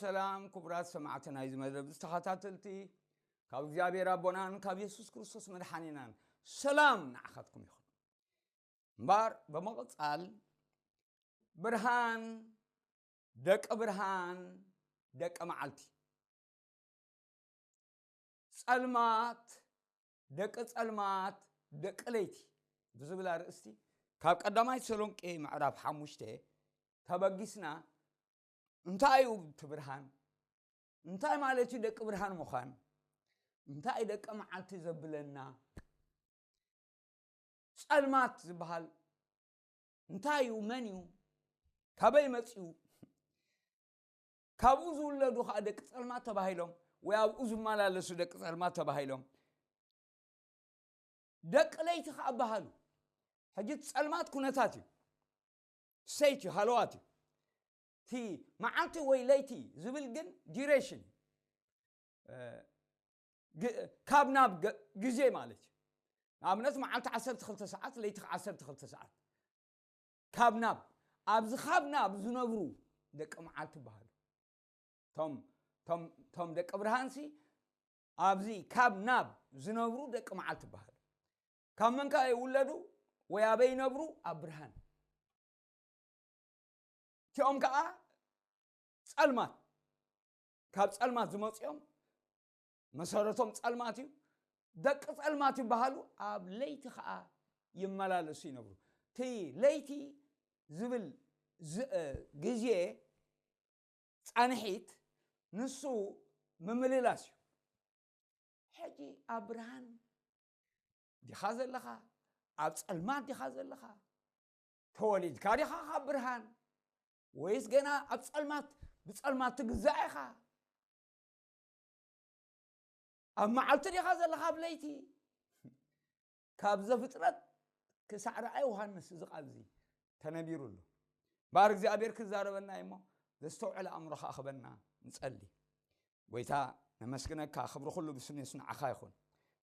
ሰላም ክቡራት ሰማዕቲ ናይዚ መደብ ዝተኸታተልቲ፣ ካብ እግዚኣብሔር ኣቦናን ካብ የሱስ ክርስቶስ መድሓኒናን ሰላም ንዓኻትኩም ይኹን። እምበኣር ብምቕጻል ብርሃን ደቂ ብርሃን ደቂ መዓልቲ፣ ጸልማት ደቂ ጸልማት ደቂ ለይቲ ብዝብል ኣርእስቲ ካብ ቀዳማይ ተሰሎንቄ ምዕራፍ ሓሙሽተ ተበጊስና እንታይ እዩ እቲ ብርሃን? እንታይ ማለት እዩ ደቂ ብርሃን ምዃን? እንታይ ደቂ መዓልቲ ዘብለና? ጸልማት ዝበሃል እንታይ እዩ? መን እዩ? ካበይ መጺኡ? ካብኡ ዝውለዱ ኸዓ ደቂ ጸልማት ተባሂሎም ወይ ኣብኡ ዝመላለሱ ደቂ ጸልማት ተባሂሎም ደቂ ለይቲ ኸዓ በሃሉ። ሕጂ እቲ ጸልማት ኩነታት እዩ፣ ሰይቲ እዩ፣ ሃለዋት እዩ። እቲ መዓልቲ ወይ ለይቲ ዝብል ግን ዲሬሽን እዩ። እ፣ ግ- ካብ ናብ ገ- ግዜ ማለት እዩ። ንኣብነት መዓልቲ ዓሰርተ ክልተ ሰዓት፣ ለይቲ ዓሰርተ ክልተ ሰዓት። ካብ ናብ፣ ኣብዚ ካብ ናብ ዝነብሩ ደቂ መዓልቲ ይበሃሉ። ቶም ቶም ቶም ደቂ ብርሃንሲ ኣብዚ ካብ ናብ ዝነብሩ ደቂ መዓልቲ ይበሃሉ። ካብ መን ከኣ ይውለዱ ወይ ኣበይ ይነብሩ? ኣብ ብርሃን። እቲኦም ከኣ ጸልማት፣ ካብ ጸልማት ዝመጹ እዮም። መሰረቶም ጸልማት እዩ። ደቂ ጸልማት ይበሃሉ፣ ኣብ ለይቲ ከኣ ይመላለሱ ይነብሩ። እቲ ለይቲ ዝብል ዝ- እ፣ ግዜ ጻንሒት ንሱ ምምልላስ እዩ። ሕጂ ኣብ ብርሃን ዲኻ ዘለኻ? ኣብ ጸልማት ዲኻ ዘለኻ? ተወሊድካ ዲኻ ካብ ብርሃን? ወይስ ገና ኣብ ጸልማት፣ ብጸልማት ትግዛእ ኢኻ? ኣብ መዓልቲ ዲኻ ዘለኻ ኣብ ለይቲ? ካብ ዘፍጥረት ክሳዕ ራእይ ዮሃንስ እዚ ቃል እዚ ተነቢሩ ኣሎ። እምበኣር እግዚኣብሔር ክዛረበና እዩ እሞ ዘስተውዕል ኣእምሮ ከኣ ክበና ንጸሊ። ጎይታ ነመስግነካ፣ ክብሪ ኩሉ ብስም የሱስ ንዓኻ ይኹን።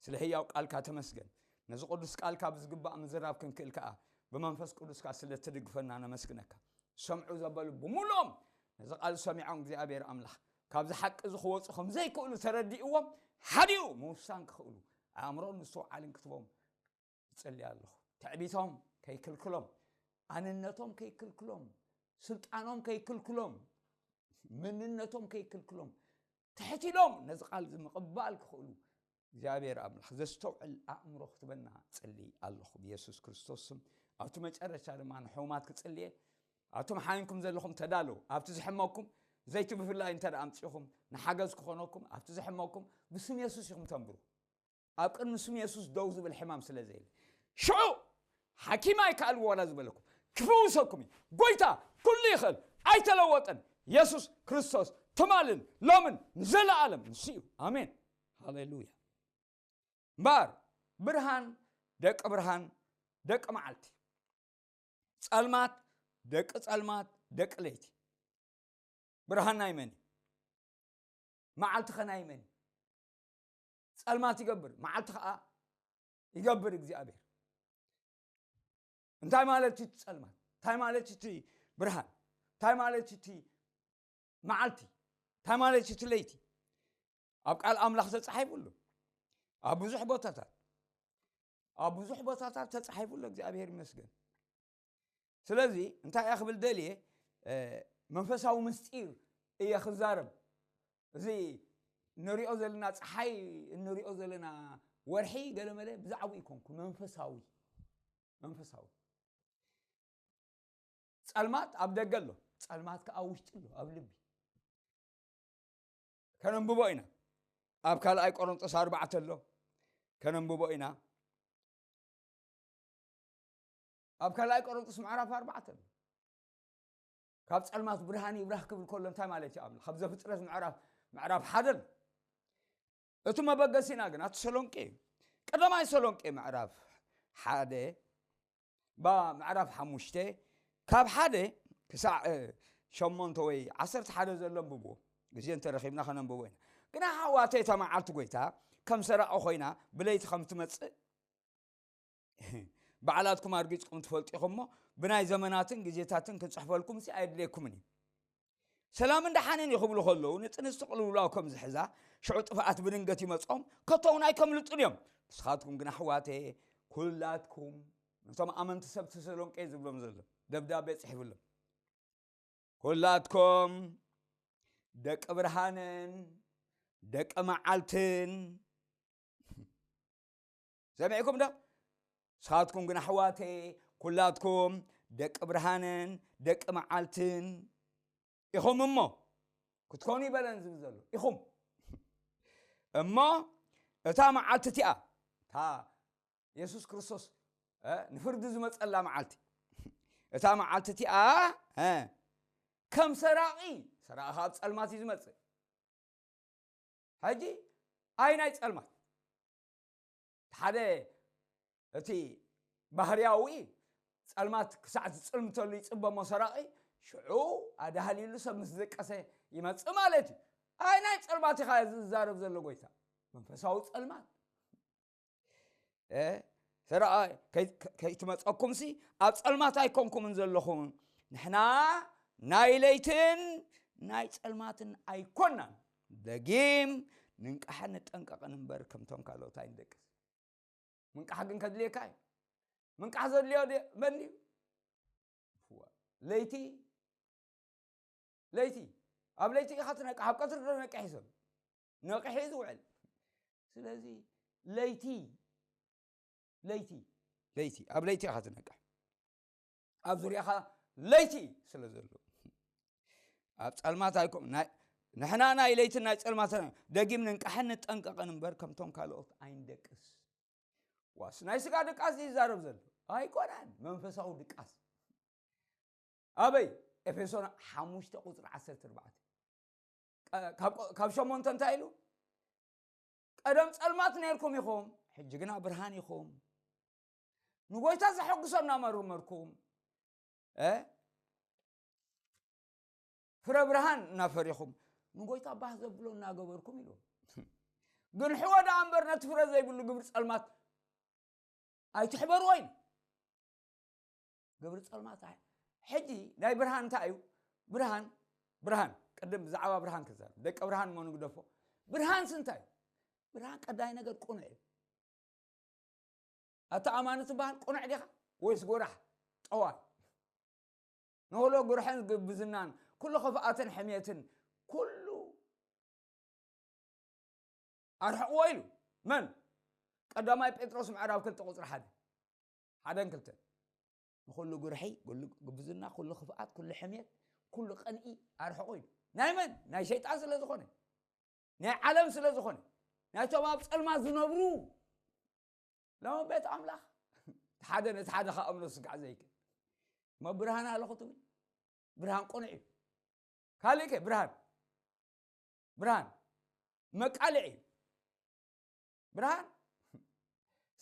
ስለ ህያው ቃልካ ተመስገን። ነዚ ቅዱስ ቃልካ ብዝግባእ ምዝራብ ክንክእል ከኣ ብመንፈስ ቅዱስካ ስለ ትድግፈና ነመስግነካ። ሰምዑ ዘበሉ ብምሉኦም ነዚ ቃል ሰሚዖም እግዚኣብሔር ኣምላኽ ካብዚ ሓቂ እዚ ክወፁ ከም ዘይክእሉ ተረዲእዎም ሓዲኡ ምውሳን ክኽእሉ ኣእምሮን ምስትውዓልን ክትቦም ይጸሊ ኣለኹ። ትዕቢቶም ከይክልክሎም፣ ኣንነቶም ከይክልክሎም፣ ስልጣኖም ከይክልክሎም፣ መንነቶም ከይክልክሎም፣ ትሕት ኢሎም ነዚ ቃል እዚ ምቕባል ክኽእሉ እግዚኣብሔር ኣምላኽ ዘስተውዕል ኣእምሮ ክትበና ጽሊ ኣለኹ ብየሱስ ክርስቶስ ስም። ኣብቲ መጨረሻ ድማ ንሕሙማት ክጽልየ፣ ኣብቶም ሓሚምኩም ዘለኹም ተዳለዉ፣ ኣብቲ ዝሕመኩም ዘይቲ ብፍላይ እንተ ደኣ ኣምጺኹም ንሓገዝ ክኾነኩም ኣብቲ ዝሕመኩም ብስም የሱስ ኢኹም ተንብሩ። ኣብ ቅድሚ ስም የሱስ ደው ዝብል ሕማም ስለ ዘየለ ሽዑ ሓኪም ኣይከኣልዎ ዋላ ዝበለኩም ክፍውሰኩም እዩ። ጎይታ ኩሉ ይኽእል ኣይተለወጠን። የሱስ ክርስቶስ ትማልን ሎምን ንዘለኣለም ንሱ እዩ። ኣሜን ሃሌሉያ። እምበኣር ብርሃን ደቂ ብርሃን ደቂ መዓልቲ፣ ጸልማት ደቂ ጸልማት ደቂ ለይቲ። ብርሃን ናይ መን እዩ? መዓልቲ ኸ ናይ መን እዩ? ጸልማት ይገብር፣ መዓልቲ ኸኣ ይገብር እግዚኣብሔር። እንታይ ማለት እዩ እቲ ጸልማት? እንታይ ማለት እዩ እቲ ብርሃን? እንታይ ማለት እዩ እቲ መዓልቲ? እንታይ ማለት እዩ እቲ ለይቲ? ኣብ ቃል ኣምላኽ ተጻሒፉ ኣሎ። ኣብ ብዙሕ ቦታታት፣ ኣብ ብዙሕ ቦታታት ተጻሒፉ ኣሎ። እግዚኣብሔር ይመስገን። ስለዚ እንታይ እየ ክብል ደልየ፣ እ፣ መንፈሳዊ ምስጢር እየ ክዛረብ። እዚ ንሪኦ ዘለና ፀሓይ፣ እንሪኦ ዘለና ወርሒ ገለመለ ብዛዕባኡ ይኮንኩ። መንፈሳዊ፣ መንፈሳዊ። ጸልማት ኣብ ደገ ኣሎ፣ ጸልማት ከኣ ኣብ ውሽጢ ኣሎ፣ ኣብ ልቢ። ከነንብቦ ኢና። ኣብ ካልኣይ ቆሮንጦስ ኣርባዕተ ኣሎ፣ ከነንብቦ ኢና። ኣብ ካልኣይ ቆሮንጦስ ምዕራፍ ኣርባዕተ ኣሎ። ካብ ጸልማት ብርሃን ይብራህ ክብል ከሎ እንታይ ማለት እዩ? ኣምላኽ ካብ ዘፍጥረት ምዕራፍ፣ ምዕራፍ ሓደ ኣሎ። እቲ መበገሲና ግን ኣብ ተሰሎንቄ እዩ። ቀዳማይ ተሰሎንቄ ምዕራፍ ሓደ፣ ባ ምዕራፍ ሓሙሽተ፣ ካብ ሓደ ክሳዕ፣ እ፣ ሸሞንተ ወይ ዓሰርተ ሓደ ዘሎ ኣንብብዎ። ግዜ እንተረኺብና ከነንብቦ ኢና። ግና ኣሕዋተይ፣ እታ መዓልቲ ጐይታ ከም ሰራቒ ኾይና ብለይቲ ከም ትመጽእ ባዕላትኩም ኣርጊጽኩም ትፈልጡ ኢኹም እሞ፣ ብናይ ዘመናትን ግዜታትን ክንጽሕፈልኩምሲ ኣየድልየኩምን እዩ። ሰላምን ደሓንን እዩ ክብሉ ከለዉ፣ ንጥንስቲ ቅልውላው ከም ዝሕዛ፣ ሽዑ ጥፍኣት ብድንገት ይመጾም፣ ከቶ እውን ኣይከምልጡን እዮም። ንስኻትኩም ግን ኣሕዋተየ፣ ኩላትኩም፣ ነቶም ኣመንቲ ሰብ ተሰሎንቄ ዝብሎም ዘሎ ደብዳቤ ጽሒፉሎም። ኩላትኩም ደቂ ብርሃንን ደቂ መዓልትን፣ ሰሚዕኩም ዶ? ንስኻትኩም ግን ኣሕዋተየ፣ ኩላትኩም ደቂ ብርሃንን ደቂ መዓልትን ኢኹም እሞ፣ ክትኮኑ ይበለን ዝብል ዘሎ፣ ኢኹም። እሞ እታ መዓልቲ እቲኣ፣ እታ የሱስ ክርስቶስ፣ እ፣ ንፍርዲ ዝመጸላ መዓልቲ፣ እታ መዓልቲ እቲኣ፣ እ፣ ከም ሰራቒ፣ ሰራቒ ካብ ጸልማት እዩ ዝመጽእ። ሕጂ ኣይ ናይ ጸልማት፣ ሓደ እቲ ባህርያዊ ጸልማት ክሳዕ ዝጽልምተሉ ይጽበሞ ሰራቒ፣ ሽዑ ኣዳህሊሉ ሰብ ምስ ደቀሰ ይመጽእ ማለት እዩ። ኣይ ናይ ጸልማት ኢኻ ዝዛረብ ዘሎ ጎይታ? መንፈሳዊ ጸልማት። እ፣ ሰራቒ ከይ-፣ ከይትመጸኩምሲ ኣብ ጸልማት ኣይኮንኩምን ዘለኹም። ንሕና ናይ ለይትን ናይ ጸልማትን ኣይኮናን። ደጊም ንንቃሕን ንጠንቀቕን እምበር ከምቶም ካልኦት ኣይንደቅስ። ምንቃሕ ግን ከድልየካ እዩ። ምንቃሕ ዘድልዮ ደ-፣ መን እዩ? እዋ፣ ለይቲ፣ ለይቲ። ኣብ ለይቲ ኢኻ ትነቅሕ፣ ኣብ ቀትሪ ዶ ነቅሕ እዩ ሰብ? ነቂሑ እዩ ዝውዕል። ስለዚ ለይቲ፣ ለይቲ፣ ለይቲ፣ ኣብ ለይቲ ኢኻ ትነቅሕ። ኣብ ዙርያኻ ለይቲ ስለ ዘሎ። ኣብ ጸልማት ኣይኮም-፣ ናይ-፣ ንሕና ናይ ለይትን ናይ ጸልማትን ደጊም ንንቃሕን ንጠንቀቕን እምበር ከምቶም ካልኦት ኣይንደቅስ። ዋስ ናይ ስጋ ድቃስ እዩ ዝዛረብ ዘሎ? ኣይኮነን፣ መንፈሳዊ ድቃስ። ኣበይ? ኤፌሶን ሓሙሽተ ቁጽሪ ዓሰርተ ኣርባዕተ። ቀ-፣ ካብ ቆ-፣ ካብ ሸሞንተ እንታይ ኢሉ? "ቀደም ጸልማት ነርኩም ኢኹም፣ ሕጂ ግና ብርሃን ኢኹም። ንጎይታ ዘሐጉሶ እናመርመርኩም፣ እ፣ ፍረ ብርሃን እናፈሪኹም፣ ንጎይታ ባህ ዘብሎ እናገበርኩም" ኢሉ። "ግንሒ ወደኣ እምበር ነቲ ፍረ ዘይብሉ ግብሪ ጸልማት ኣይትሕበርዎ" ኢሉ። ግብሪ ጸልማት ኣይ-፣ ሕጂ ናይ ብርሃን እንታይ እዩ? ብርሃን፣ ብርሃን፣ ቅድም ብዛዕባ ብርሃን ክዛረብ፣ ደቂ ብርሃን እሞ ንግደፎ። ብርሃንስ እንታይ እዩ? ብርሃን ቀዳይ ነገር ቅኑዕ እዩ። ኣታ ኣማኒ ትበሃል ቅኑዕ ዲኻ ወይስ ጎራሕ? ጠዋይ። ንኹሎ ጉርሕን ግብዝናን፣ ኩሉ ክፍኣትን ሕሜትን፣ ኩሉ ኣርሕቕዎ ኢሉ። መን? ቀዳማይ ጴጥሮስ ምዕራፍ ክልተ ቁጽሪ ሓደ። ሓደን ክልተን። ንኹሉ ጉርሒ፣ ኩሉ ግብዝና፣ ኩሉ ክፍኣት፣ ኩሉ ሕሜት፣ ኩሉ ቅንኢ ኣርሕቑ ኢሉ። ናይ መን? ናይ ሸይጣን ስለ ዝኾነ። ናይ ዓለም ስለ ዝኾነ። ናይቶም ኣብ ጸልማት ዝነብሩ። ሎም ቤት ኣምላኽ። እቲ ሓደ ነቲ ሓደ ከኣምኖ ስጋዕ ዘይክእል። እሞ ብርሃን ኣለኹ ትብል? ብርሃን ቅኑዕ እዩ። ካልእ ከ ብርሃን? ብርሃን መቃልዕ እዩ። ብርሃን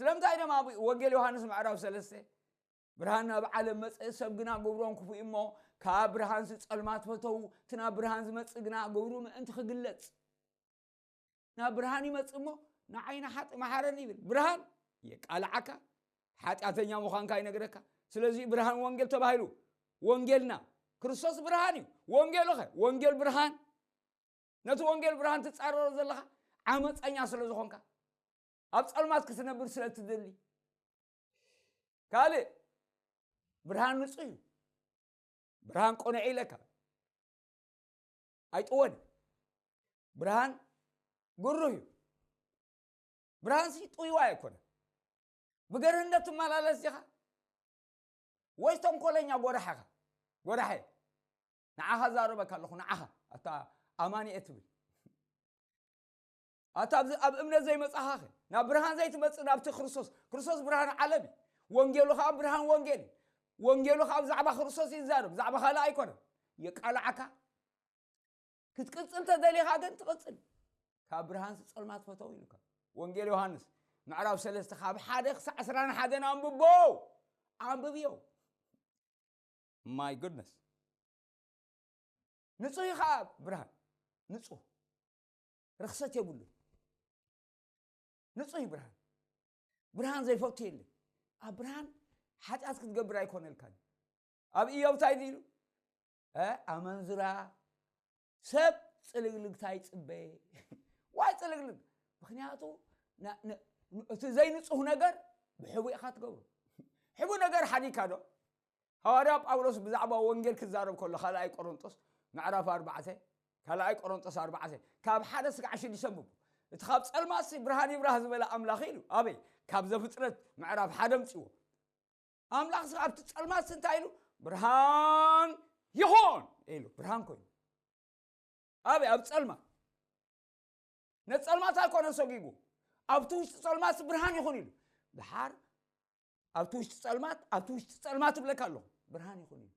ስለምንታይ ደማ ኣብ ወንጌል ዮሃንስ ምዕራፍ ሰለስተ፣ "ብርሃን ናብ ዓለም መጸ፣ ሰብ ግና ግብሮም ክፉእ እሞ፣ ካብ ብርሃንሲ ጸልማት ፈተዉ፣ እቲ ናብ ብርሃን ዝመጽእ ግና ግብሩ ምእንቲ ክግለጽ." ናብ ብርሃን ይመጽእ እሞ፣ "ንዓይ ንሓጢእ መሓረኒ" ይብል። ብርሃን የቃልዓካ፣ ሓጢኣተኛ ምዃንካ ይነግረካ። ስለዚ ብርሃን ወንጌል ተባሂሉ። ወንጌልና ክርስቶስ ብርሃን እዩ። ወንጌሉ ኸ? ወንጌል ብርሃን። ነቲ ወንጌል ብርሃን ትጻረሮ ዘለኻ ዓመጸኛ ስለ ዝኾንካ፣ ኣብ ጸልማት ክትነብር ስለ እትደሊ። ካልእ፣ ብርሃን ንጹህ እዩ። ብርሃን ቅኑዕ ኢለካ። ኣይጥወን። ብርሃን ግሩህ እዩ። ብርሃንሲ ጥውይዋይ ኣይኮነን። ብገርህነት ትመላለስ ዲኻ? ወይስ ተንኮለኛ ጎራሕ ኢኻ? ጎራሕ እየ። ንዓኻ ዛረበካ ኣለኹ፣ ንዓኻ። ኣታ ኣማኒ እየ ትብል። ኣታ ኣብዚ ኣብ እምነት ዘይመጻኻ ኸ? ናብ ብርሃን ዘይትመጽእ ናብቲ ክርስቶስ። ክርስቶስ ብርሃን ዓለም እዩ። ወንጌሉ ኸኣ ብርሃን ወንጌል እዩ። ወንጌሉ ኸኣ ብዛዕባ ክርስቶስ እዩ ዝዛረብ፣ ብዛዕባ ካልእ ኣይኮነን። የቃልዓካ። ክትቅጽል ተደሊኻ ግን ትቕጽል። ካብ ብርሃንሲ ጸልማት ፈተው ኢሉካ። ወንጌል ዮሃንስ ምዕራፍ ሰለስተ ካብ ሓደ ክሳዕ ዕስራን ሓደን ኣንብቦ። ኣንብብዮ። My goodness። ንጹህ እዩ ኸኣ ብርሃን። ንጹህ። ርኽሰት የብሉን። ንጹህ እዩ ብርሃን። ብርሃን ዘይፈቱ የለን። ኣብ ብርሃን ሓጢኣት ክትገብር ኣይኮነልካን። ኣብ ኢዮብ እንታይ ኢሉ? እ፣ ኣመንዝራ፣ ሰብ ጽልግልግታ ይጽበ። ዋይ ጽልግልግ? ምኽንያቱ ና- ን- ን- እቲ ዘይንጹህ ነገር ብሕቡእ ኢኻ ትገብሮ። ሕቡእ ነገር ሓዲግካ ዶ? ሃዋርያ ጳውሎስ ብዛዕባ ወንጌል ክዛረብ ከሎ ካልኣይ ቆሮንጦስ ምዕራፍ ኣርባዕተ፣ ካልኣይ ቆሮንጦስ ኣርባዕተ ካብ ሓደ ስጋዕ ሽዱሽተ ኣንብቡ። እቲ ካብ ጸልማትሲ ብርሃን ይብራህ ዝበለ ኣምላኽ ኢሉ ኣበይ? ካብ ዘፍጥረት ምዕራፍ ሓደ ኣምጺዎ። ኣምላኽ ኣብቲ ጸልማትሲ እንታይ ኢሉ? ብርሃን ይኹን ኢሉ ብርሃን ኮይኑ። ኣበይ? ኣብ ጸልማት። ነቲ ጸልማት ኣይኮነን ሰጊጉ፣ ኣብቲ ውሽጢ ጸልማት ብርሃን ይኹን ኢሉ። ድሓር ኣብቲ ውሽጢ ጸልማት፣ ኣብቲ ውሽጢ ጸልማት እብለካ ኣለኹ፣ ብርሃን ይኹን ኢሉ።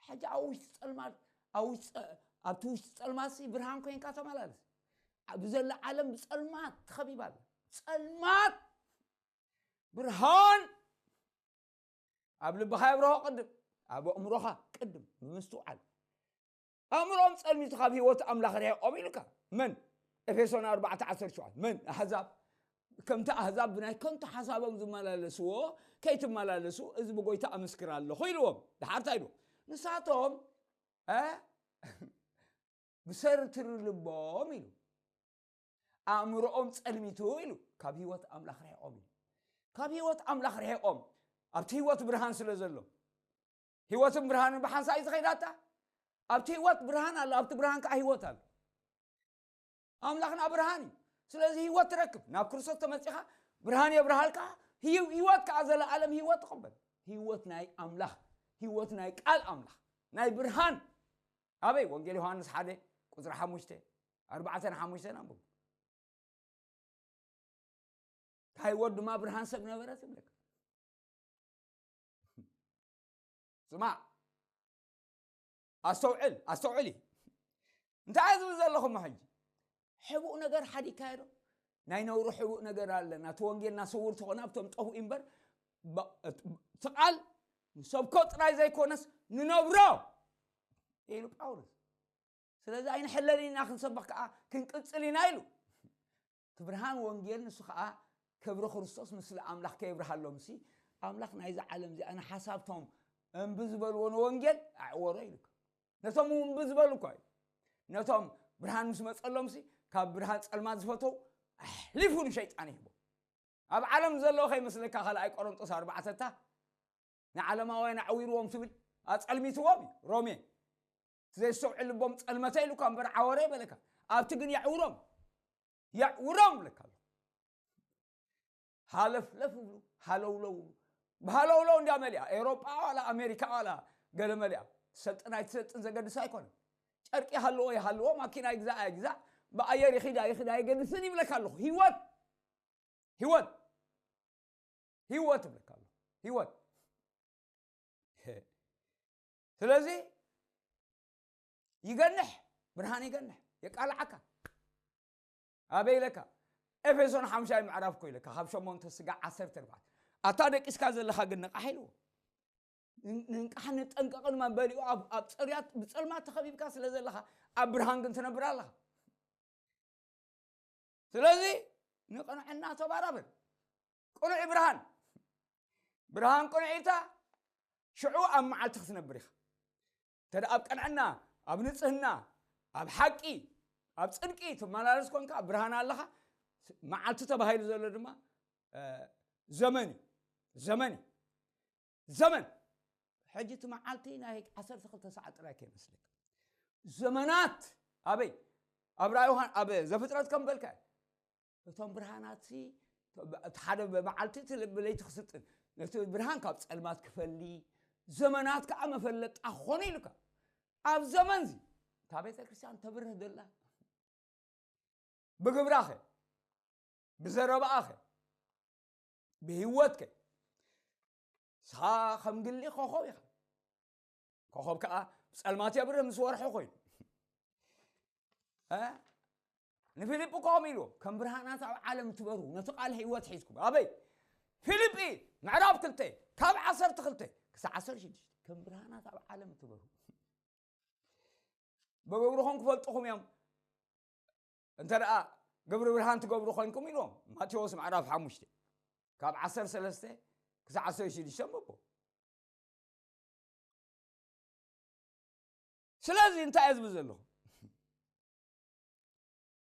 ሕጂ ኣብ ውሽጢ ጸልማት፣ ኣብ ውሽጢ ጸ- ኣብቲ ውሽጢ ጸልማትሲ ብርሃን ኮይንካ ተመላለስ። ብዘላ ዓለም ብጸልማት ተኸቢባ ኣላ። ጸልማት፣ ብርሃን ኣብ ልብኻ የብርሆ ቅድም፣ ኣብ ኣእምሮኻ ቅድም ብምስትውዓል። ኣእምሮኦም ጸልሚቱ ካብ ህይወት ኣምላኽ ርሒቖም ኢሉካ። መን? ኤፌሶን ኣርባዕተ ዓሰርተ ሸውዓተ። መን? ኣህዛብ። ከምቲ ኣህዛብ ብናይ ከንቱ ሓሳቦም ዝመላለስዎ ከይትመላለሱ፣ እዚ ብጎይታ ኣመስክር ኣለኹ ኢልዎም። ድሓር እንታይ ኢሉ? ንሳቶም እ? ብሰሪ ትሪ ልቦም ኢሉ። ኣእምሮኦም ጸልሚቱ ኢሉ። ካብ ህይወት ኣምላኽ ርሒቖም ኢሉ። ካብ ህይወት ኣምላኽ ርሒቖም ኣብቲ ህይወት ብርሃን ስለ ዘሎ፣ ህይወትን ብርሃንን ብሓንሳእ እዩ ዝኸይዳታ። ኣብቲ ህይወት ብርሃን ኣሎ፣ ኣብቲ ብርሃን ከዓ ህይወት ኣሎ። ኣምላኽና ብርሃን እዩ። ስለዚ ህይወት ትረክብ። ናብ ክርስቶስ ተመጺኻ ብርሃን የብርሃልካ። ህይው- ህይወት ከዓ ዘለኣለም ህይወት ትቕበል። ህይወት ናይ ኣምላኽ፣ ህይወት ናይ ቃል ኣምላኽ፣ ናይ ብርሃን። ኣበይ? ወንጌል ዮሃንስ ሓደ ቁጽሪ ሓሙሽተ፣ ኣርባዕተን ሓሙሽተን ኣንብቡ። እታ ህይወት ድማ ብርሃን ሰብ ነበረት ይብለካ። ስማዕ፣ ኣስተውዕል፣ ኣስተውዕሊ። እንታይ እየ ዝብል ዘለኹም ሕጂ? ሕቡእ ነገር ሓዲግካዮ ዶ? ናይ ነውሪ ሕቡእ ነገር ኣለና። እቲ ወንጌልና ስውር ተኾነ ኣብቶም ጠፍኡ እምበር፣ ባ- እቲ ቃል ንሰብኮ ጥራይ ዘይኮነስ ንነብሮ ኢሉ ጳውሎስ። ስለዚ ኣይንሕለልን ኢና፣ ክንሰብኽ ከዓ ክንቅጽል ኢና ኢሉ። እቲ ብርሃን ወንጌል ንሱ ከዓ ክብሪ ክርስቶስ ምስሊ ኣምላኽ ከየብርሃሎምሲ፣ ኣምላኽ ናይዚ ዓለም እዚኣ ንሓሳብቶም እምቢ ዝበልዎ ንወንጌል ኣዕወሮ ኢሉ። ነቶም እምቢ ዝበሉ እኳ እዩ። ነቶም ብርሃን ምስ መጸሎምሲ፣ ካብ ብርሃን ጸልማት ዝፈተው ኣሕሊፉ ንሸይጣን ይህቦ። ኣብ ዓለም ዘለዉ ከይመስለካ ካልኣይ ቆሮንጦስ ኣርባዕተታ ንዓለማውያን ኣዕዊርዎም ትብል፣ ኣጸልሚትዎም እዩ። ሮሜ፣ እቲ ዘይስተውዕል ልቦም ጸልመተ ኢሉካ እምበር ዓወረ ይበለካ። ኣብቲ ግን የዕውሮም፣ የዕውሮም ብለካ ኣሎ። ሃለፍለፍ ይብሉ፣ ሃለውለው ይብሉ። ብሃለውለው እንድያ መሊኣ። ኤውሮጳ ዋላ ኣሜሪካ ዋላ ገለ መሊኣ። ትሰልጥን ኣይትሰልጥን ዘገድስ ኣይኮነን። ጨርቂ ይሃልዎ ይሃልዎ፣ ማኪና ይግዛእ ኣይግዛእ፣ ብኣየር ይኺዳ ይኺዳ ኣይገድስን ይብለካ ኣለኹ። ህይወት፣ ህይወት፣ ህይወት ይብለካ ኣለኹ። ህይወት። ስለዚ ይገንሕ፣ ብርሃን ይገንሕ፣ የቃልዓካ። ኣበይ ኢለካ? ኤፌሶን ሓምሻይ ምዕራፍ እኮ ኢለካ፣ ካብ ሸሞንተ ስጋዕ ዓሰርተ ኣርባዕተ። ኣታ ደቂስካ ዘለኻ ግን ንቃሕ ኢልዎ። ን- ንንቃሕ ንጠንቀቕ ድማ በሊኡ ኣብ ኣብ ጸርያት ብጸልማት ተኸቢብካ ስለ ዘለኻ ኣብ ብርሃን ግን ትነብር ኣለኻ። ስለዚ ንቕንዕና ተባራበር። ቅኑዕ ብርሃን፣ ብርሃን ቅኑዒታ ሽዑ ኣብ መዓልቲ ክትነብር ኢኻ። እንተ ደኣ ኣብ ቅንዕና፣ ኣብ ንጽህና፣ ኣብ ሓቂ፣ ኣብ ጽድቂ ትመላለስ ኮንካ፣ ብርሃን ኣለኻ። መዓልቲ ተባሂሉ ዘሎ ድማ እ፣ ዘመን እዩ። ዘመን እዩ። ዘመን። ሕጂ እቲ መዓልቲ ናይ ዓሰርተ ክልተ ሰዓት ጥራይ ከይመስለካ። ዘመናት ኣበይ? ኣብ ራእይ ዮሃን-፣ ኣብ ዘፍጥረት ከም በልካ፣ እቶም ብርሃናትሲ፣ እቲ ሓደ ብመዓልቲ፣ እቲ ብለይቲ ክስጥን፣ ነቲ ብርሃን ካብ ጸልማት ክፈሊ፣ ዘመናት ከኣ መፈለጣ ክኾኑ ኢሉካ። ኣብ ዘመንዚ እታ ቤተ ክርስቲያን ተብርህ ደላ። ብግብራኸ፣ ብዘረባኣኸ፣ ብህይወትከ፣ ንስኻ ከም ግሊ ኮኸብ ኢኻ። ኮኸብ ከኣ ብጸልማት የብርህ ምስ ወርሒ ኮይኑ። እ? ንፊልጲ ከምኡ ኢልዎ፣ "ከም ብርሃናት ኣብ ዓለም ትበሩ፣ ነቲ ቃል ህይወት ሒዝኩም." ኣበይ? ፊልጲ ምዕራፍ ክልተ ካብ ዓሰርተ ክልተ ክሳዕ ዓሰርተ ሽዱሽተ፣ "ከም ብርሃናት ኣብ ዓለም ትበሩ፣ ብግብርኹም ክፈልጥኹም እዮም፣ እንተ ደኣ ግብሪ ብርሃን ትገብሩ ኮይንኩም" ኢልዎም። ማቴዎስ ምዕራፍ ሓሙሽተ ካብ ዓሰርተ ሰለስተ ክሳዕ ዓሰርተ ሽዱሽተ ኣንብቦ። ስለዚ እንታይ እየ ዝብል ዘለኹ?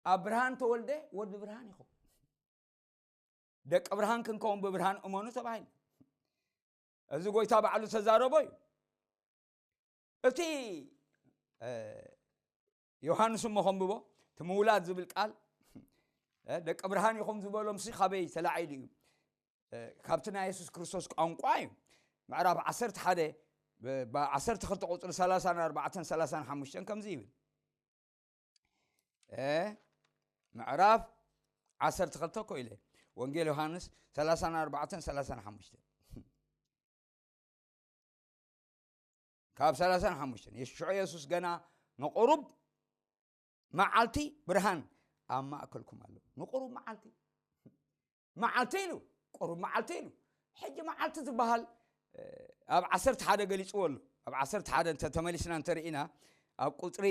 ኣብ ብርሃን ተወልደ ወዲ ብርሃን ይኸውን። ደቂ ብርሃን ክንከውን ብብርሃን እመኑ ተባሂሉ። እዚ ጎይታ ባዕሉ ተዛረቦ እዩ። እቲ ዮሃንስ እሞ ከንብቦ፣ እቲ ምውላድ ዝብል ቃል ደቂ ብርሃን ኢኹም ዝበሎም ሲ ካበይ ተላዒሉ እዩ? ካብቲ ናይ የሱስ ክርስቶስ ቋንቋ እዩ። ምዕራፍ ዓሰርተ ሓደ ዓሰርተ ክልተ ቁፅሪ ሰላሳን ኣርባዕተን ሰላሳን ሓሙሽተን ከምዚ ይብል። ምዕራፍ ዓሰርተ ክልተ እኮ ኢለ፣ ወንጌል ዮሃንስ ሰላሳን ኣርባዕተን ሰላሳን ሓሙሽተን፣ ካብ ሰላሳን ሓሙሽተን፣ ሽዑ የሱስ ገና ንቁሩብ መዓልቲ ብርሃን ኣብ ማእከልኩም ኣሎ። ንቁሩብ መዓልቲ፣ መዓልቲ ኢሉ፣ ቁሩብ መዓልቲ ኢሉ። ሕጂ መዓልቲ ዝበሃል ኣብ ዓሰርተ ሓደ ገሊፅዎ ኣሎ። ኣብ ዓሰርተ ሓደ እንተ ተመሊስና እንተርኢና፣ ኣብ ቁፅሪ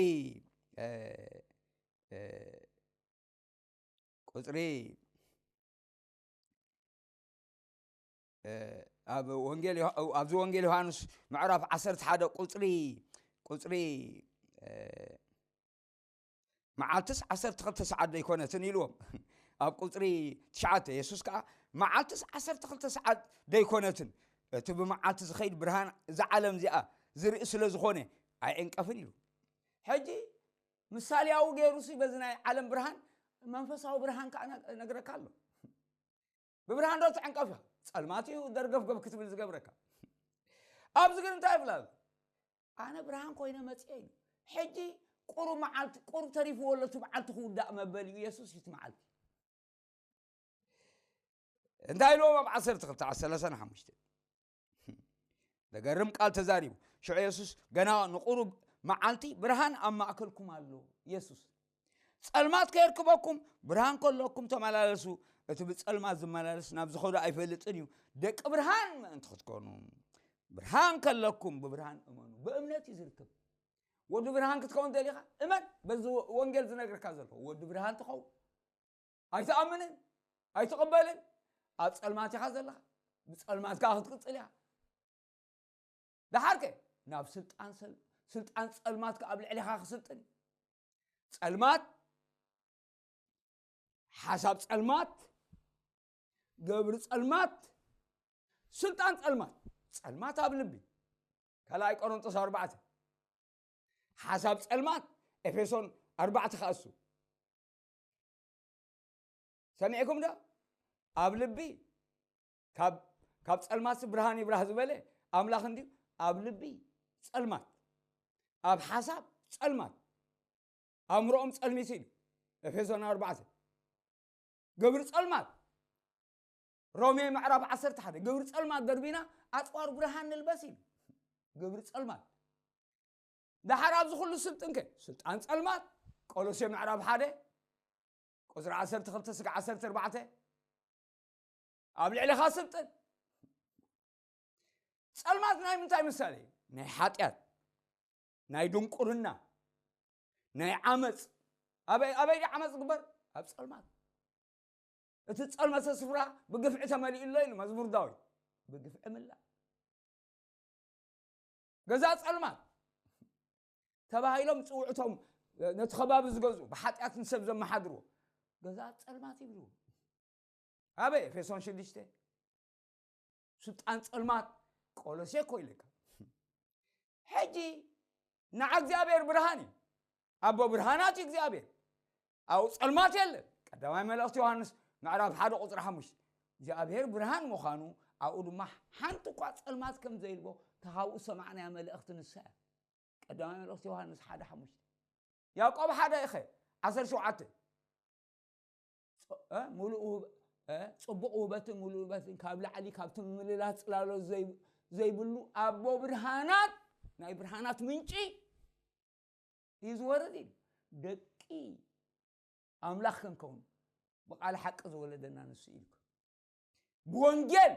ቁፅሪ ኣብ ወንጌል ኣብዚ ወንጌል ዮሃንስ ምዕራፍ ዓሰርተ ሓደ ቁፅሪ ቁፅሪ መዓልትስ ዓሰርተ ክልተ ሰዓት ደይኮነትን ኢልዎም። ኣብ ቁፅሪ ትሽዓተ የሱስ ከዓ መዓልትስ ዓሰርተ ክልተ ሰዓት ደይኮነትን፣ እቲ ብመዓልቲ ዝኸይድ ብርሃን እዛ ዓለም እዚኣ ዝርኢ ስለ ዝኾነ ኣይዕንቀፍን ኢሉ። ሕጂ ምሳሌያዊ ገይሩ ሲ በዚ ናይ ዓለም ብርሃን መንፈሳዊ ብርሃን ከዓ ነግረካ ኣሎ። ብብርሃን ዶ ትዕንቀፍ ኢኻ? ጸልማት እዩ ደርገፍገፍ ክትብል ዝገብረካ። ኣብዚ ግን እንታይ ይብላ? ኣነ ብርሃን ኮይነ መጽኤ እዩ። ሕጂ ቁሩብ መዓልቲ ቁሩብ ተሪፍዎ ኣሎ፣ እቲ መዓልቲ ክውዳእ መበል እዩ። የሱስ እዩ እቲ መዓልቲ። እንታይ ኢልዎም ኣብ ዓሰርተ ክልተ ሰላሳን ሓሙሽተን? ዘገርም ቃል ተዛሪቡ። ሽዑ የሱስ ገና ንቁሩብ መዓልቲ ብርሃን ኣብ ማእከልኩም ኣሎ። የሱስ ጸልማት ከየርክበኩም ብርሃን ከለኩም ተመላለሱ። እቲ ብጸልማት ዝመላለስ ናብ ዝኸዶ ኣይፈልጥን እዩ። ደቂ ብርሃን ምእንቲ ክትኮኑ ብርሃን ከለኩም ብብርሃን እመኑ። ብእምነት እዩ ዝርከብ። ወዲ ብርሃን ክትከውን ደሊኻ እመን። በዚ ወንጌል ዝነግርካ ዘለኹ ወዲ ብርሃን ትኸውን። ኣይትኣምንን፣ ኣይትቕበልን። ኣብ ጸልማት ኢኻ ዘለኻ። ብጸልማት ከዓ ክትቅጽል ኢኻ። ደሓርከ ናብ ስልጣን ሰል-፣ ስልጣን ጸልማት ከዓ ኣብ ልዕሊኻ ክስልጥን እዩ። ጸልማት፣ ሓሳብ ጸልማት፣ ገብሪ ጸልማት፣ ስልጣን ጸልማት። ጸልማት ኣብ ልቢ። ካልኣይ ቆሮንጦስ ኣርባዕተ። ሓሳብ ጸልማት ኤፌሶን ኣርባዕተ ከኣ እሱ። ሰሚዕኩም ዶ? ኣብ ልቢ ካብ፣ ካብ ጸልማት ብርሃን ይብራህ ዝበለ ኣምላኽ እንድዩ። ኣብ ልቢ ጸልማት፣ ኣብ ሓሳብ ጸልማት፣ ኣእምሮኦም ጸልሚት ኢሉ። ኤፌሶን ኣርባዕተ። ግብሪ ጸልማት። ሮሜ ምዕራፍ ዓሰርተ ሓደ፣ ግብሪ ጸልማት ደርቢና ኣጽዋር ብርሃን ንልበስ ኢሉ። ግብሪ ጸልማት። ደሓር ኣብዚ ኩሉ ስልጥንከ? ስልጣን ጸልማት። ቆሎሴ ምዕራፍ ሓደ ቁጽሪ ዓሰርተ ክልተ ስጋዕ ዓሰርተ ኣርባዕተ። ኣብ ልዕሊኻ ስልጥን። ጸልማት ናይ ምንታይ ምሳሌ እዩ? ናይ ሓጢኣት፣ ናይ ድንቁርና፣ ናይ ዓመጽ። ኣበይ፣ ኣበይ ድዩ ዓመጽ ዝግበር? ኣብ ጸልማት። እቲ ጸልመተ ስፍራ ብግፍዒ ተመሊኡ ኣሎ ኢሉ መዝሙር ዳዊት። ብግፍዒ ምላእ። ገዛ ጸልማት ተባሂሎም ጽውዕቶም ነቲ ከባቢ ዝገዝኡ ብሓጢኣት ንሰብ ዘመሓድርዎ ገዛ ጸልማት ይብልዎ። ኣበይ? ኤፌሶን ሽዱሽተ። ስልጣን ጸልማት ቆሎሴ እኮ ኢለካ። ሕጂ ንዓ እግዚኣብሔር ብርሃን እዩ። ኣቦ ብርሃናት እዩ እግዚኣብሔር። ኣብኡ ጸልማት የለን። ቀዳማይ መልእኽቲ ዮሃንስ ምዕራፍ ሓደ ቁጽሪ ሓሙሽተ። እግዚኣብሔር ብርሃን ምዃኑ ኣብኡ ድማ ሓንቲ እኳ ጸልማት ከም ዘይልቦ ተኻብኡ ሰማዕናያ መልእኽቲ ንሳ እያ። ቀዳማይ መልእኽቲ ዮሃንስ ሓደ ሓሙሽተ። ያዕቆብ ሓደ እኸ ዓሰርተ ሸውዓተ። ጽ-፣ እ፣ ምሉእ ውህብ-፣ እ፣ ጽቡቕ ውህበትን ምሉእ ውህበትን ካብ ላዕሊ ካብቲ ምምልላት ጽላሎት ዘይ-፣ ዘይብሉ ኣቦ ብርሃናት፣ ናይ ብርሃናት ምንጪ እዩ ዝወርድ ኢሉ። ደቂ ኣምላኽ ክንከውን ብቓል ሓቂ ዝወለደና ንሱ ኢልኩ። ብወንጌል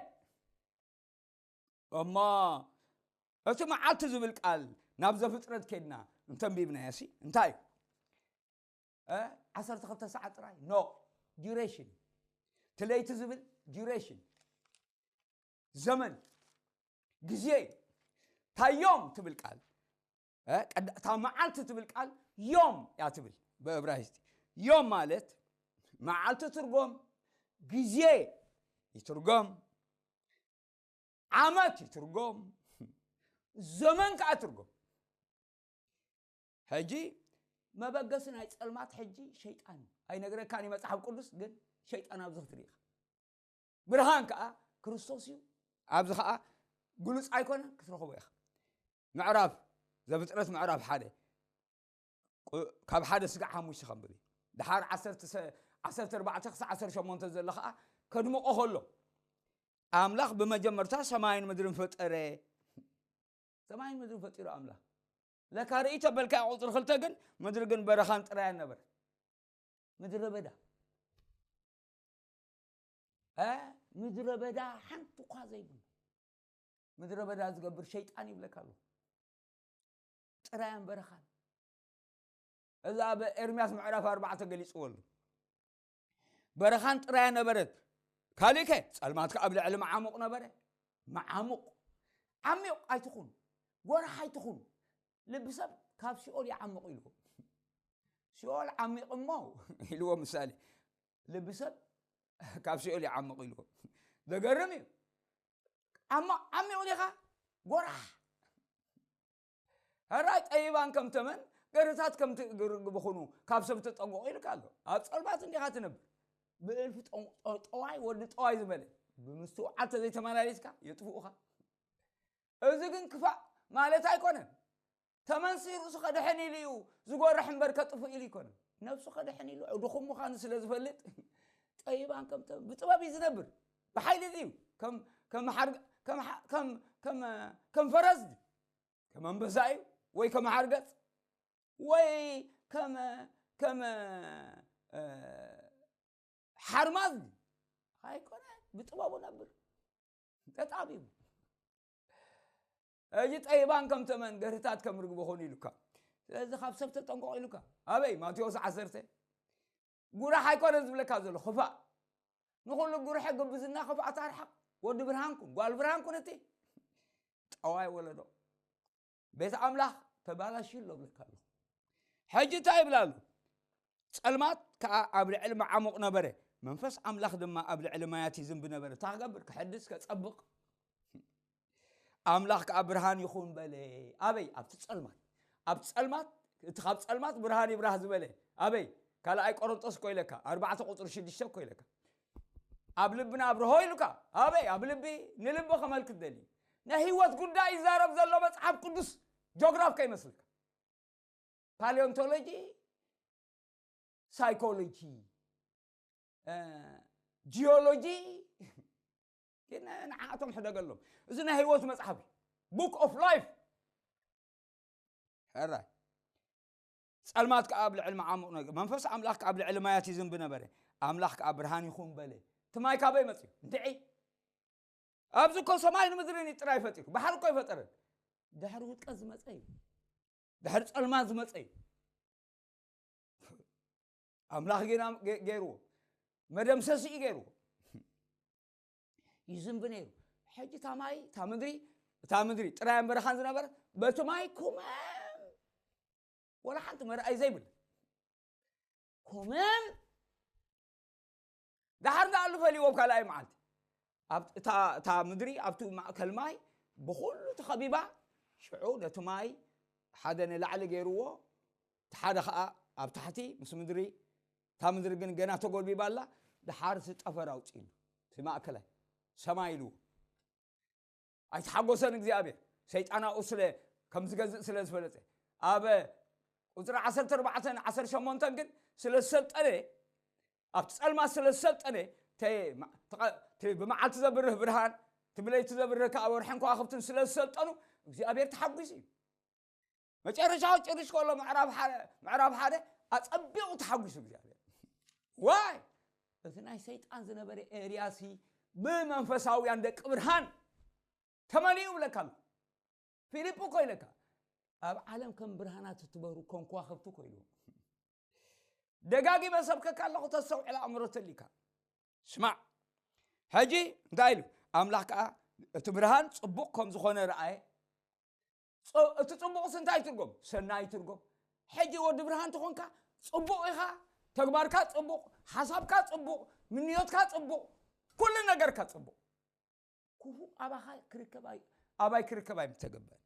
እሞ እቲ መዓልቲ ዝብል ቃል ናብ ዘፍጥረት ከድና እንተንቢብናዮ ሲ እንታይ እዩ? እ? ዓሰርተ ክልተ ሰዓት ጥራይ? ኖ፣ ዲዩሬሽን። እቲ ለይቲ ዝብል ዲዩሬሽን፣ ዘመን፣ ግዜ እዩ። እታ ዮም ትብል ቃል፣ እ? ቀዳ-፣ እታ መዓልቲ ትብል ቃል ዮም እያ ትብል ብእብራይስጢ። ዮም ማለት መዓልቲ ትርጎም፣ ግዜ ይትርጎም፣ ዓመት ይትርጎም፣ ዘመን ከዓ ትርጎም። ሕጂ መበገሲ ናይ ጸልማት ሕጂ ሸይጣን እዩ። ኣይነግረካን እዩ መጽሓፍ ቅዱስ፣ ግን ሸይጣን ኣብዚ ክትርኢ ኢኻ። ብርሃን ከዓ ክርስቶስ እዩ። ኣብዚ ከዓ ግሉጽ ኣይኮነን፣ ክትረኽቦ ኢኻ። ምዕራፍ ዘፍጥረት ምዕራፍ ሓደ ቁ- ካብ ሓደ ስጋዕ ሓሙሽተ ከንብብ እዩ። ድሓር ዓሰርተ ሰ- ዓሰርተ ኣርባዕተ ክሳዕ ዓሰርተ ሸሞንተ ዘሎ ከዓ ከድምቆ ከሎ ኣምላኽ ብመጀመርታ ሰማይን ምድርን ፈጠረ። ሰማይን ምድርን ፈጢሩ ኣምላኽ። ለካ ርእይ ተበልካ ቁፅሪ ክልተ ግን ምድሪ ግን በረኻን ጥራያን ነበረ። ምድረ በዳ እ ምድረ በዳ ሓንቲ እኳ ዘይብሉ ምድረ በዳ ዝገብር ሸይጣን ይብለካ ኣሎ። ጥራያን በረኻን። እዚ ኣብ ኤርምያስ ምዕራፍ ኣርባዕተ ገሊጽዎ ኣሎ። በረኻን ጥራያ ነበረት። ካሊከ ጸልማት ከኣ ኣብ ልዕሊ መዓሙቕ ነበረ። መዓሙቕ ዓሚቕ ኣይትኹን፣ ጎራሕ ኣይትኹን። ልቢ ሰብ ካብ ሲኦል ይዓምቕ ኢልዎ። ሲኦል ዓሚቕ እሞ ኢልዎ ምሳሌ። ልቢ ሰብ ካብ ሲኦል ይዓምቕ ኢልዎ። ዘገርም እዩ። ዓማ- ዓሚቕ ዲኻ? ጎራሕ። ሕራይ ጠቢባን ከም ተመን ገርህታት ከም ትእግር ብኹኑ ካብ ሰብ ተጠንቆቑ ኢልካ ኣሎ። ኣብ ጸልማት እንዲኻ ትነብር። ብእልፊ ጠው- ጠው- ጠዋይ ወዲ ጠዋይ ዝበለ ብምስትውዓል ተዘይተመላሊስካ የጥፍኡኻ። እዚ ግን ክፋእ ማለት ኣይኮነን። ተመንሲ ርእሱ ከድሕን ኢሉ እዩ ዝጎርሕ እምበር ከጥፍእ ኢሉ ኣይኮነን። ነብሱ ከድሕን ኢሉ ድኹም ምዃኑ ስለ ዝፈልጥ ጠቢባን ከም ተመን ብጥበብ እዩ ዝነብር። ብሓይሊ እዩ ከም ከም ሓርገ- ከም ሓ- ከም ከም ከም ፈረስ ከም ኣንበሳ እዩ ወይ ከም ሓርገጽ ወይ ከም ከም እ፣ ሓርማዝ ኣይኮነ ብጥበቡ ነብር ተጣቢቡ። ሕጂ ጠይባን ከም ተመን ገርህታት ከም ርግቢ ኾኑ ኢሉካ። ስለዚ ካብ ሰብ ተጠንቀቑ ኢሉካ። ኣበይ ማቴዎስ ዓሰርተ ጉራሕ ኣይኮነ ዝብለካ ዘሎ ክፋእ ንኹሉ ጉርሐ ግብዝና ክፍኣት ኣርሓቕ። ወዲ ብርሃን ኩን ጓል ብርሃን ኩን እቲ ጠዋይ ወለዶ ቤት ኣምላኽ ተባላሽዩ ኣሎ ብለካ ኣለኹ። ሕጂ እንታይ ይብል ኣሎ? ጸልማት ከኣ ኣብ ልዕሊ መዓሙቕ ነበረ፣ መንፈስ ኣምላኽ ድማ ኣብ ልዕሊ ማያት ይዝንቢ ነበረ። እንታይ ክገብር? ክሕድስ፣ ከጸብቕ። ኣምላኽ ከኣ ብርሃን ይኹን በለ። ኣበይ? ኣብቲ ጸልማት። ኣብ ጸልማት፣ እቲ ካብ ጸልማት ብርሃን ይብራህ ዝበለ ኣበይ? ካልኣይ ቆሮንጦስ እኮ ኢለካ፣ ኣርባዕተ ቁጽሪ ሽዱሽተ እኮ ኢለካ። ኣብ ልብና ኣብርሆ ኢሉካ። ኣበይ? ኣብ ልቢ፣ ንልቢ ከመልክት ደሊ። ናይ ህይወት ጉዳይ ይዛረብ ዘሎ መጽሓፍ ቅዱስ ጆግራፍ ከይመስልካ። ፓሊዮንቶሎጂ፣ ሳይኮሎጂ፣ እ፣ ጂኦሎጂ ግን ንዓቶም ሕደገሎም። እዚ ናይ ህይወት መጽሓፍ እዩ። Book of Life። ሕራይ ጸልማት ከኣ ኣብ ልዕሊ መዓሙቕ ነገር፣ መንፈስ ኣምላኽ ከኣ ኣብ ልዕሊ ማያት ይዝንቢ ነበረ። ኣምላኽ ከኣ ብርሃን ይኹን በለ። እቲ ማይ ካበይ መጽዩ? እንድዒ። ኣብዚ እኮ ሰማይን ምድርን እዩ ጥራይ ፈጢሩ። ባሕሪ እኮ ኣይፈጠረን። ድሕሪ ውድቀት ዝመጸ እዩ። ድሕሪ ጸልማት ዝመጸ እዩ። ኣምላኽ ጌና ገ- ገይርዎ። መደምሰሲ እዩ ገይርዎ። ይዝንቢ ነይሩ። ሕጂ እታ ማይ፣ እታ ምድሪ፣ እታ ምድሪ ጥራያን በረኻን ዝነበረ በቲ ማይ ኩመም ወላ ሓንቲ መርኣይ ዘይብል ኩመም። ደሓር ደኣሉ ፈሊዎም ካልኣይ መዓልቲ። ኣብ እታ እታ ምድሪ ኣብቲ ማእከል ማይ ብኹሉ ተኸቢባ። ሽዑ ነቲ ማይ ሓደ ንላዕሊ ገይርዎ፣ እቲ ሓደ ኸኣ ኣብ ታሕቲ ምስ ምድሪ፣ እታ ምድሪ ግን ገና ተጎልቢባ ኣላ። ደሓር እቲ ጠፈር ኣውጺእሉ፣ እቲ ማእከላይ ሰማይ ኢልዎ። ኣይተሓጎሰን እግዚኣብሔር፣ ሰይጣን ኣብኡ ስለ ከም ዝገዝእ ስለ ዝፈለጠ። ኣብ ቁጽሪ ዓሰርተ ኣርባዕተን ዓሰርተ ሸሞንተን ግን ስለ ዝሰልጠነ፣ ኣብቲ ጸልማት ስለ ዝሰልጠነ፣ ተ- ማ- ተቐ- ተ- ብመዓልቲ ዘብርህ ብርሃን፣ እቲ ብለይቲ ዘብርህ ከኣ ወርሕን ከዋኽብትን ስለ ዝሰልጠኑ እግዚኣብሔር ተሓጒሱ እዩ። መጨረሻዊ ጭርሽ ከሎ ምዕራፍ ሓደ፣ ምዕራፍ ሓደ ኣጸቢቑ ተሓጒሱ እግዚኣብሔር። ዋይ! እቲ ናይ ሰይጣን ዝነበረ ኤርያሲ ብመንፈሳውያን ደቂ ብርሃን ተመሊኡ ብለካ ኣሎ። ፊሊፕ እኮ ኢለካ፣ ኣብ ዓለም ከም ብርሃናት እትበሩ ከም ከዋኽብቲ እኮ ኢልዎ። ደጋጊመ ሰብከካ ኣለኹ፣ ተስተውዕል ኣእምሮ ተሊካ። ስማዕ፣ ሕጂ እንታይ ኢሉ? ኣምላኽ ከኣ እቲ ብርሃን ጽቡቕ ከም ዝኾነ ረኣየ። ጸ- እቲ ጽቡቕስ እንታይ ትርጎም? ሰናይ ትርጎም። ሕጂ ወዲ ብርሃን ተኾንካ ጽቡቕ ኢኻ፣ ተግባርካ ጽቡቕ፣ ሓሳብካ ጽቡቕ፣ ምንዮትካ ጽቡቕ፣ ኩሉ ነገርካ ጽቡቕ። ክፉእ ኣባኻ ክርከብ ኣይ-፣ ኣባይ ክርከብ ኣይምተገበን።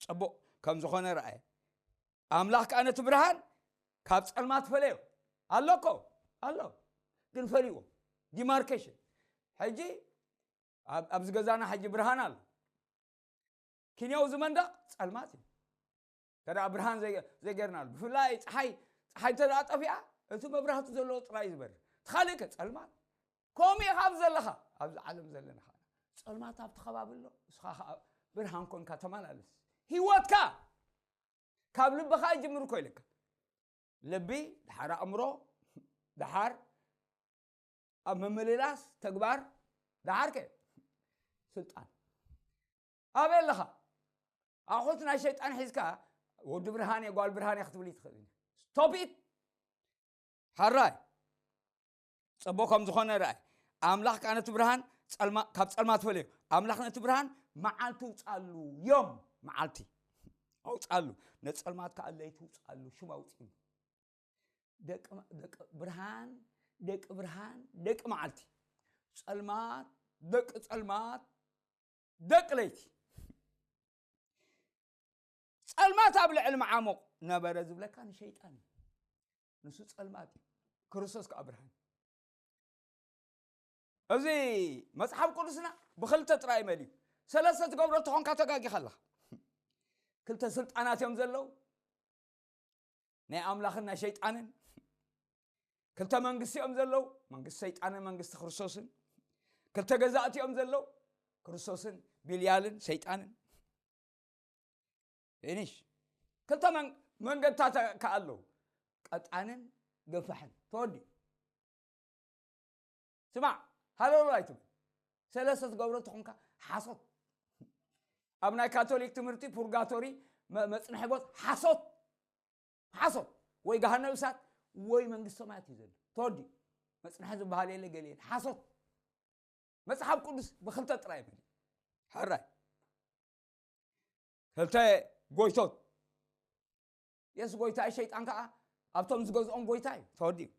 ጽቡቕ ከም ዝኾነ ረኣየ። ኣምላኽ ከኣ ነቲ ብርሃን ካብ ጸልማት ፈለዮ። ኣሎ እኮ፣ ኣሎ። ግን ፈሊዎ። ዲማርኬሽን። ሕጂ ኣብ-፣ ኣብዚ ገዛና ሕጂ ብርሃን ኣሎ። ክንዮ እዚ መንደቕ ጸልማት እዩ። እንተ ደኣ ብርሃን ዘይ-፣ ዘይጌርናሉ። ብፍላይ ጸሓይ፣ ጸሓይ እንተ ደኣ ጠፊኣ፣ እቲ መብራህቲ ዘለዎ ጥራይ እዩ ዝበርህ። እቲ ካልእ ከ ጸልማት። ከምኡ ኢኻ ኣብ ዘለኻ፣ ኣብዚ ዓለም ዘለና ኸኣ። ጸልማት ኣብቲ ከባቢ ኣሎ፣ ንስኻ ኸኣ ብርሃን ኮንካ ተመላለስ። ህይወትካ ካብ ልብኻ ይጅምር እኮ ኢለካ። ልቢ፣ ደሓር ኣእምሮ፣ ደሓር ኣብ ምምልላስ ተግባር፣ ደሓር ከ ስልጣን። ኣበይ ኣለኻ? ኣቑሑት ናይ ሸይጣን ሒዝካ፣ "ወዲ ብርሃን እየ፣ ጓል ብርሃን እየ" ክትብል ይትኽእል። ስቶፕ ኢት። ሓራይ። ጽቡቕ ከም ዝኾነ ረኣይ። ኣምላኽ ከኣ ነቲ ብርሃን ጸልማ-፣ ካብ ጸልማት ፈለዮ። ኣምላኽ ነቲ ብርሃን መዓልቲ ውጻሉ፣ ዮም፣ መዓልቲ ኣውጻሉ። ነጸልማት ከኣ ለይቲ ውጻሉ፣ ሽም ኣውጺሉ። ደቂ መ-፣ ደቂ ብርሃን፣ ደቂ ብርሃን፣ ደቂ መዓልቲ። ጸልማት፣ ደቂ ጸልማት፣ ደቂ ለይቲ። ጸልማት ኣብ ልዕሊ መዓሙቕ ነበረ ዝብለካ ንሸይጣን እዩ። ንሱ ጸልማት እዩ፣ ክርስቶስ ከኣ ብርሃን። እዚ መጽሓፍ ቅዱስና ብኽልተ ጥራይ መሊኡ። ሰለስተ ትገብሮ ተኾንካ ተጋጊኻ ኣለኻ። ክልተ ስልጣናት እዮም ዘለዉ፣ ናይ ኣምላኽን ናይ ሸይጣንን። ክልተ መንግስቲ እዮም ዘለዉ፣ መንግስቲ ሰይጣንን መንግስቲ ክርስቶስን። ክልተ ገዛእቲ እዮም ዘለዉ፣ ክርስቶስን ቢልያልን ሰይጣንን። ፊኒሽ። ክልተ መን-፣ መንገድታት ከኣ ኣለዉ፣ ቀጣንን ገፋሕን። ተወዲኡ። ስማዕ፣ ሃለሉ ኣይትበል። ሰለስተ ትገብሮ እንተኾንካ ሓሶት። ኣብ ናይ ካቶሊክ ትምህርቲ ፑርጋቶሪ መ-፣ መጽንሒ ቦት ሓሶት። ሓሶት። ወይ ገሃነብ እሳት ወይ መንግስቲ ሰማያት እዩ ዘሎ። ተወዲኡ። መጽንሒ ዝበሃል የለ፣ ገለ የለ። ሓሶት። መጽሓፍ ቅዱስ ብኽልተ ጥራይ ይመልእ። ሕራይ። ክልተ ጎይቶት። የሱስ ጎይታ እዩ፣ ሸይጣን ከኣ ኣብቶም ዝገዝኦም ጎይታ እዩ። ተወዲኡ።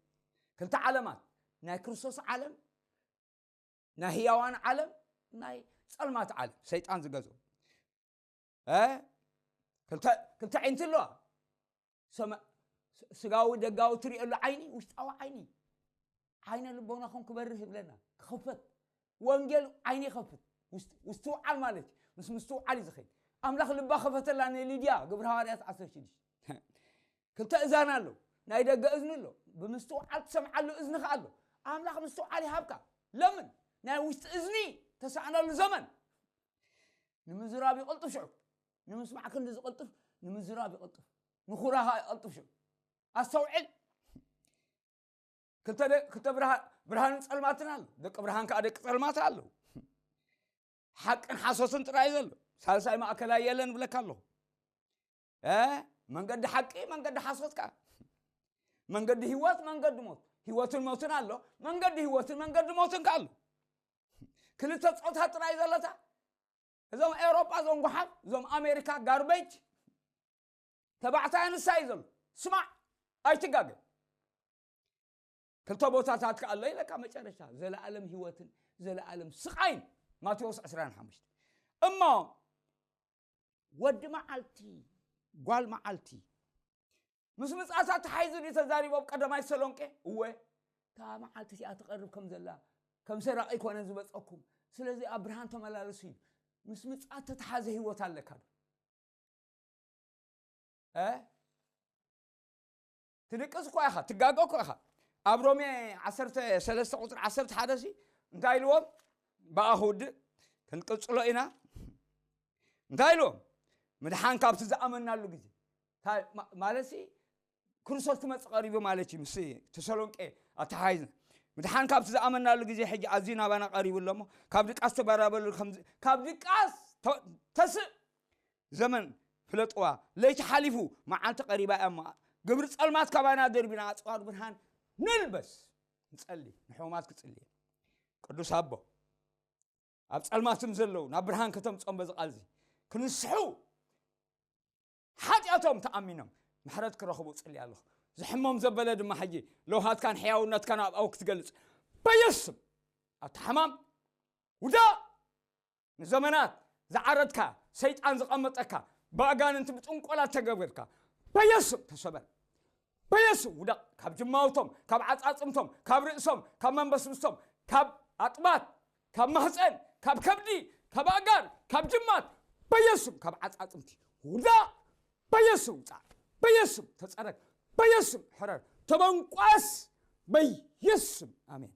ክልተ ዓለማት፣ ናይ ክርስቶስ ዓለም፣ ናይ ህያዋን ዓለም፣ ናይ ጸልማት ዓለም፣ ሰይጣን ዝገዝኦ። እ? ክልተ፣ ክልተ ዓይንቲ ኣለዋ። ሰማ-፣ ስ-፣ ስጋዊ ደጋዊ ትሪእሉ ዓይኒ፣ ውሽጣዊ ዓይኒ። ዓይነ ልቦናኹም ክበርህ ይብለና። ክኸፈት። ወንጌል ዓይኒ ይኸፍት። ውስጥ-፣ ምስትውዓል ማለት እዩ። ምስ ምስትውዓል እዩ ዝኸይድ። ኣምላኽ ልባ ከፈተላ ንሊድያ፣ ግብረ ሃዋርያት ዓሰርተ ሽዱሽተ። ክልተ እዛን ኣሎ። ናይ ደገ እዝኒ ኣሎ። ብምስትውዓል ትሰምዓሉ እዝኒ ከኣ ኣሎ። ኣምላኽ ምስትውዓል ይሃብካ። ለምን? ናይ ውሽጢ እዝኒ ተሳእነሉ ዘመን። ንምዝራብ ይቐልጥፍ ሽዑ። ንምስማዕ ክንዲ ዝቐልጥፍ፣ ንምዝራብ ይቐልጥፍ። ንኹራ ከኣ ይቐልጥፍ ሽዑ። ኣስተውዕል። ክልተ ደ-፣ ክልተ ብርሃ-፣ ብርሃንን ጸልማትን ኣሎ። ደቂ ብርሃን ከኣ ደቂ ጸልማት ኣለዉ። ሓቅን ሓሶትን ጥራይ ዘሎ። ሳልሳይ ማእከላይ የለን እብለካ ኣለኹ። እ? መንገዲ ሓቂ፣ መንገዲ ሓሶት ከኣ። መንገዲ ህይወት፣ መንገዲ ሞት። ህይወትን ሞትን ኣሎ። መንገዲ ህይወትን መንገዲ ሞትን ከኣ ኣሎ። ክልተ ጾታ ጥራይ ዘለታ። እዞም ኤውሮጳ፣ እዞም ጓሓፍ፣ እዞም ኣሜሪካ ጋርቤጅ። ተባዕታይ ኣንስታይ እዩ ዘሎ። ስማዕ፣ ኣይትጋገ። ክልተ ቦታታት ከኣ ኣሎ ኢለካ መጨረሻ። ዘለኣለም ህይወትን ዘለኣለም ስቓይን። ማቴዎስ ዕስራን ሓሙሽተ። እሞ ወዲ መዓልቲ፣ ጓል መዓልቲ፣ ምስ ምጽኣታ ተሓይዙ ድዩ ተዛሪቡ ኣብ ቀዳማይ ተሰሎንቄ? እወ፣ እታ መዓልቲ እቲኣ ትቐርብ ከም ዘላ፣ ከም ሰራቒ ኣይኮነን ዝመጸኩም። ስለዚ ኣብ ብርሃን ተመላለሱ እዩ። ምስ ምጽኣት ተተሓዘ ህይወት ኣለካ ዶ? እ? ትድቅስ እኮ ኢኻ፣ ትጋገ እኮ ኢኻ። ኣብ ሮሜ ዓሰርተ ሰለስተ ቁጽሪ ዓሰርተ ሓደ ሲ እንታይ ኢልዎም? ብኣ ክውድእ ክንቅጽሎ ኢና። እንታይ ኢልዎም? ምድሓን ካብቲ ዝኣመናሉ ግዜ። እንታይ ማ-፣ ማለት ሲ ክርስቶስ ክመጽእ ቀሪቡ ማለት እዩ። ምስ ተሰሎንቄ ኣተሓሒዝና። ምድሓን ካብቲ ዝኣመናሉ ግዜ ሕጂ ኣዝዩ ናባና ቀሪቡ ኣሎ እሞ፣ ካብ ድቃስ ተበራበሉ፣ ከም ዝ-፣ ካብ ድቃስ ተ-፣ ተስእ። ዘመን ፍለጥዋ፣ ለይቲ ሓሊፉ፣ መዓልቲ ቀሪባ እያ እሞ፣ ግብሪ ጸልማት ካባና ደርቢና፣ ኣጽዋር ብርሃን ንልበስ። ንጸሊ፣ ንሕሙማት ክጽሊ። ቅዱስ ኣቦ፣ ኣብ ጸልማትም ዘለዉ ናብ ብርሃን ከተምጽኦም በዚ ቃልዚ ክንስሑ፣ ሓጢኣቶም ተኣሚኖም ምሕረት ክረኽቡ እጽሊ ኣለኹ። ዝሕሞም ዘበለ ድማ ሕጂ ለውሃትካን ሕያውነትካን ኣብኣው ክትገልጽ በየስም ኣቲ ሕማም ውዳእ። ንዘመናት ዝዓረድካ ሰይጣን ዝቐመጠካ ብኣጋንንቲ ብጥንቆላ ተገበርካ በየስም ተሰበር። በየስም ውዳቕ። ካብ ጅማውቶም፣ ካብ ዓጻጽምቶም፣ ካብ ርእሶም፣ ካብ መንበስብስቶም፣ ካብ ኣጥባት፣ ካብ ማህፀን፣ ካብ ከብዲ፣ ካብ ኣጋር፣ ካብ ጅማት በየስም ካብ ዓጻጽምቲ ውዳቕ። በየስም ውፃእ። በየስም ተጸረግ። በየስም ሕረር። ተበንቋስ። በየስም ኣሜን።